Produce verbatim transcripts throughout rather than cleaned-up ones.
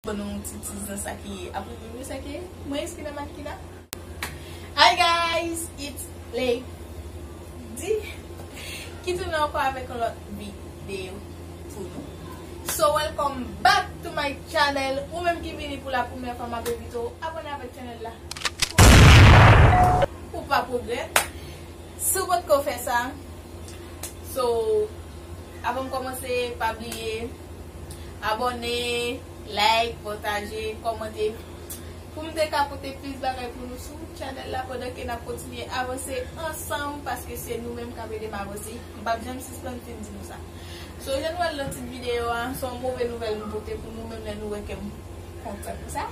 Ban nou yon ti tizan sa ki apre nou sa ki mwen Eskina Mankina. Hi guys, it's Lady ki tounen ankò avèk yon lòt videyo pou nou. So welcome back to my channel. Ou menm ki vini pou la premyè fwa, m ap envite w abòne avèk channel la pou pa pwogrè. Si w potko fè sa, so avan m kòmanse, pa bliye abòne, like, pataje, kòmante pou m te ka pote plis bagay pou nou sou channel la pandan ke n ap kontinye avanse ansanm, paske se nou menm k ap ede m avanse. M p ap janm sispann fin di nou sa. So jan nou wè l nan tit videyo a, se yon move nouvèl nou pote pou nou menm lè nou wè ke m kontan pou sa.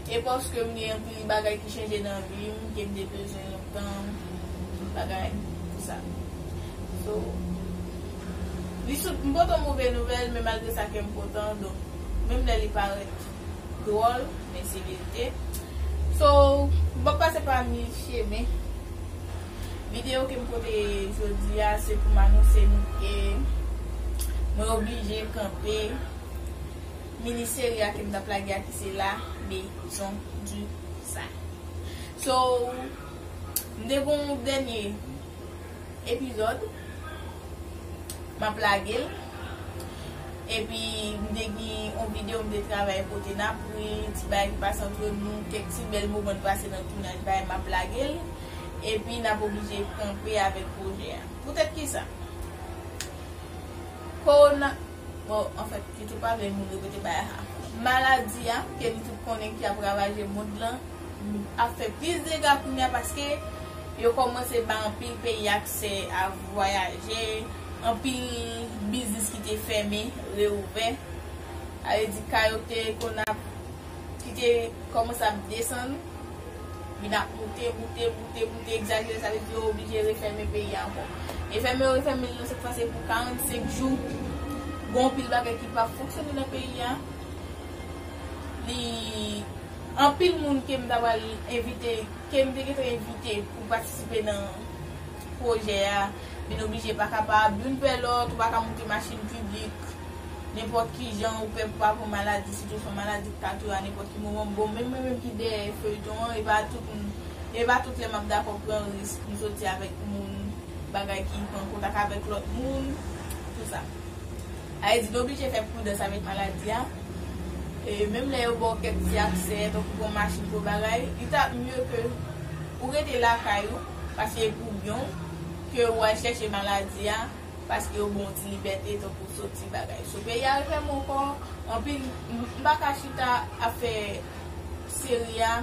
E paske m gen anpil bagay ki chanje nan vi m, ke m te bezwen lontan, bagay, tout sa. So, li sou, m pote yon move nouvèl, men malgre sa kè m kontan, donk, menm lè li parèt dwòl, men se verite. So, m p ap pase pa mil chemen. Videyo ke m pote jodi a, se pou m anonse nou ke mwen oblije kanpe mini seri a ke m t ap lage a ki se La Maison du Saint. So, m te gon dènye epizòd, m ap lage l. Epi, m te gen yon videyo m te travay kote n ap ri, ti bagay ki pase antre nou, kèk ti bèl moman n pase nan tounaj, bagay, m ap lage l. Epi, n ap oblije kanpe avèk pwojè a. Poutèt kisa? Kowona, bon, anfèt, ki tou pa vle moun repete bagay sa. Maladi a, ke nou tout konnen ki ap ravaje mond lan, ap fè plis dega kounye a paske yo kòmanse ba anpil peyi aksè a vwayaje, anpil biznis ki te fèmen, reouvè. Sa vle di kay yo te konn ap ki te kòmanse ap desann, vin ap moute, moute, moute, moute, egzajere, sa vle di yo oblije refèmen peyi a ankò. E fèmen yo refèmen l nan sèt fwa se pou karannsenk jou. Gon anpil bagay ki p ap fonksyone nan peyi a. Li anpil moun ke m ta pral envite, ke m te gentan envite pou patisipe nan pwojè a, vin oblije pa kapab, youn pè lòt, ou pa ka moute machin piblik, nenpòt ki jan, ou pè pou pa pran maladi, sitou se yon maladi ki ka touye a nenpòt ki moman. Bon, menm mwen menm ki dèyè feyton an, e pa tout moun, e pa tout lè m ap dakò pran risk pou m soti avèk moun, bagay ki pran kontak avèk lòt moun, tout sa. Sa vle di, nou oblije fè pridans avèk maladi a. E menm lè yo ba w kèk ti aksè, tankou pran machin, pran bagay, li t ap mye ke ou rete lakay ou, paske e pou byen w, ke w al chèche maladi a, paske yo ba w ti libète, tankou soti bagay. So, peyi a refèmen ankò, anpil, m, m pa ka chita ap fè seri a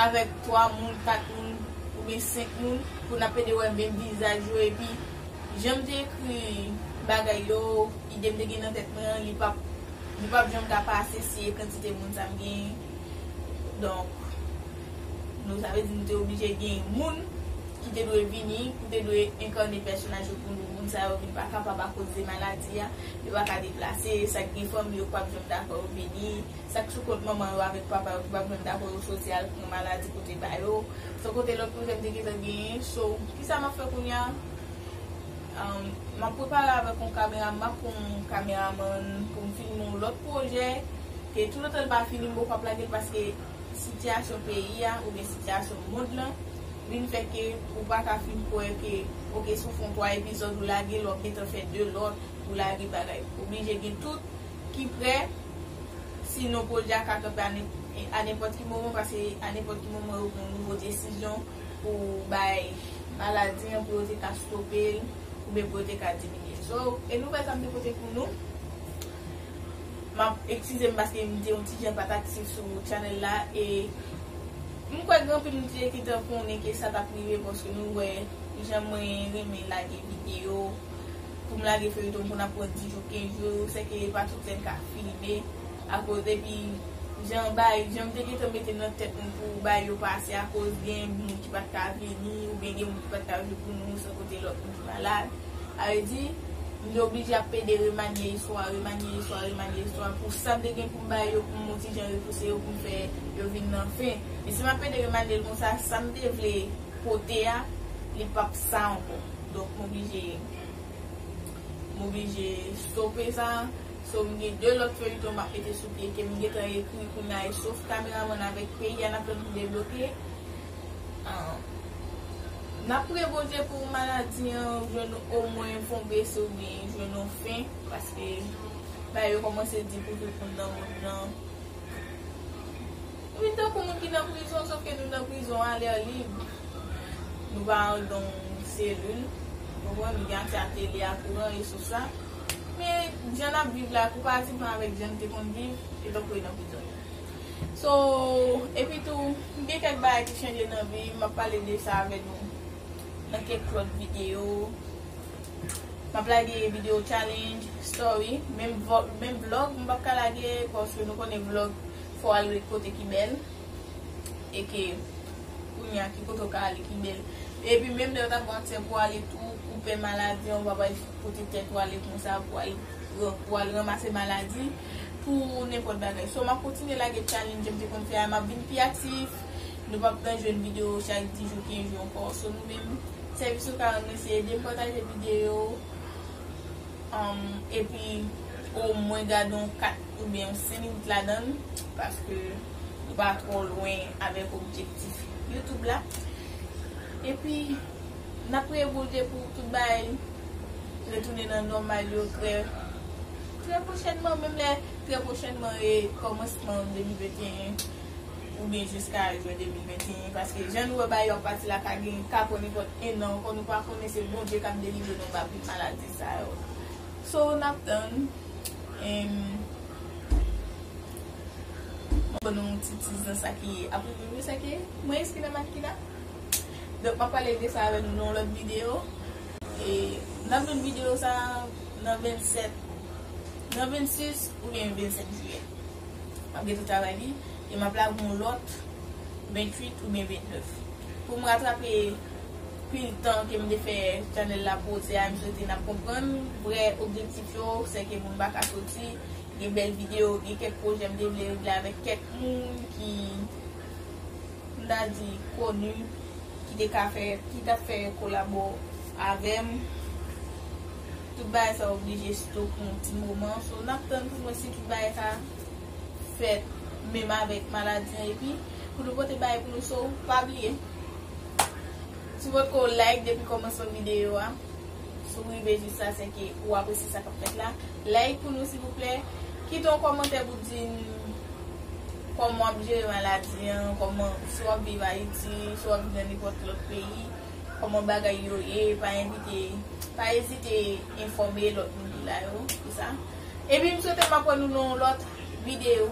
avèk twa moun, kat moun, oubyen senk moun, pou n ap pede wè menm vizaj yo, epi jan m te ekri bagay yo, ide m te gen nan tèt mwen an, li p ap, li p ap janm ka pase si e kantite moun sa m genyen. Donk, nou, sa vle di nou te oblije gen moun ki te dwe vini, ki te dwe enkane pèsonaj yo pou nou. Moun sa yo vin pa kapab akoz de maladi a, yo pa ka deplase, sa k gen fanmi yo k p ap janm dakò yo vini, sa k sou kont manman yo avèk papa yo ki p ap janm dakò yo soti al pran maladi kote pa yo. Se yon kote lòt pwojè m te gentan genyen. So, kisa m ap fè kounye a? Um, m ap prepare avèk yon kamera, m ap pran yon kameramann pou m filme yon lòt pwojè, ke toutotan l pa fini, m poko ap lage l paske sitiyasyon peyi a, oubyen sitiyasyon mond lan, vin fè ke ou pa ka fin kwè ke, oke, si w fè yon twa epizòd, ou lage l, w ap gentan fè de lòt, ou lage bagay. Oblije gen tout ki prè, sinon pwojè a ka kanpe a nen-, a nenpòt ki moman, paske a nenpòt ki moman, yo pran yon nouvo desizyon pou bay maladi an, pou yo te ka stope l, oubyen pou yo te ka diminye. So, e nouvèl sa m te pote pou nou. M ap eskize m paske m te yon ti jan pa t aktif sou channel la, e m kwè gen anpil moun ki te gentan konnen ke sa t ap rive, paske nou wè jan mwen renmen lage videyo, pou m lage feyton pou n ap pran dis jou, kenz jou, se ke pa tout lè m ka filme, akoz epi jan bay, jan m te gentan mete nan tèt mwen pou bay yo pase, akoz gen moun ki pa t ka vini, oubyen gen moun ki pa t ka vini pou nou, se kote lòt moun ki malad. Sa vle di, m te oblije ap pede remanye istwa, remanye istwa, remanye istwa, pou sa m te gen pou m bay yo, pou m yon ti jan repouse yo, pou m fè yo vin nan fen. Men si m ap pede remanye l konsa, sa m te vle pote a, li p ap sa ankò. Donk, m oblije, m oblije stope sa. So, m gen de lòt feyton m ap mete sou pye ke m gentan ekri kounye a, e sof kameramann avèk peyi a n ap tann pou debloke. Ah, n ap priye Bondye pou maladi an jwenn omwen fon bese oubyen jwenn yon fen, paske bagay yo kòmanse di pou tout moun nan mond lan. Ou vin tankou moun ki nan prizon, sòf ke nou nan prizon a lè lib. Nou pa andan yon selil. Ou konprann, nou gen aksè a tele, a kouran, e sou sa. Men, jan n ap viv la, konparativman avèk jan n te konn viv, e tankou e nan prizon. So, epi tou, m gen kèk bagay ki chanje nan vi m, m ap pale de sa avè nou nan kèk lòt videyo. M ap lage videyo challenge, story, menm vlòg, menm vlòg, m p ap ka lage, paske nou konnen vlòg, fò w al ret kote ki bèl. E ke, kounye a, ki kote w ka ale ki bèl. Epi menm lè yo t ap ba w ansyen pou ale tou, ou pè maladi an, ou pa pral kote tèt ou ale konsa pou al, pou al ranmase maladi, pou nenpòt bagay. So, m ap kontinye lage challenge m te konn fè a, m ap vin pi aktif. Nou p ap nan jwenn videyo chak dis jou, kenz jou ankò. So, nou menm, sèvis ou ka rann mwen, se ede m pataje videyo, um, epi omwen gade yon kat oubyen yon senk minit ladan l, paske nou pa twò lwen avèk objektif YouTube la. Epi, n ap priye Bondye pou tout bagay retounen nan nòmal yo trè, trè pwochènman, menm lè trè pwochènman e kòmansman de mil venteyen oubyen jiska jen de mil venteyen, paske jan nou wè bagay yo ap pati la, ka gen, ka pran nenpòt en an ankò, nou pa konnen, se Bondye k ap delivre nou anba pil maladi sa yo. So, n ap tann, em, m ap ban nou yon ti tiz nan sa ki ap rive nou, se ke mwen enskri nan makina. Donk, m ap pale de sa avè nou nan yon lòt videyo. E n ap jwenn videyo sa a nan vennsèt, nan vennsis oubyen vennsèt jiyè. M ap gentan travay li, e m ap lage yon lòt venntuit oubyen vennèf. Pou m ratrape pil tan ke m te fè chanèl la poze a, m swete n ap konprann vrè objektif yo, se ke moun pa ka soti, gen bèl videyo, gen kèk pwojè m te vle regle avèk kèk moun ki, m ta di, koni, ki te ka fè, ki t ap fè kolabo avè m. Tout bagay sa oblije stop pou yon ti moman. So, n ap tann pou n wè si tout bagay sa fèt, menm avèk maladi an, epi pou nou pote bagay pou nou. So, pa bliye, si w potko like depi kòmansman videyo a, si w rive jis la, se ke ou apresye sa k ap fèt la. Like pou nou, silvouplè. Kite yon kòmantè pou di n kòman w ap jere maladi an, kòman, si w ap viv Ayiti, si w ap viv nan nenpòt lòt peyi, kòman bagay yo ye. Pa envite, pa ezite enfòme lòt moun ki la yo, pou sa. Epi, m swete m ap wè nou nan yon lòt videyo.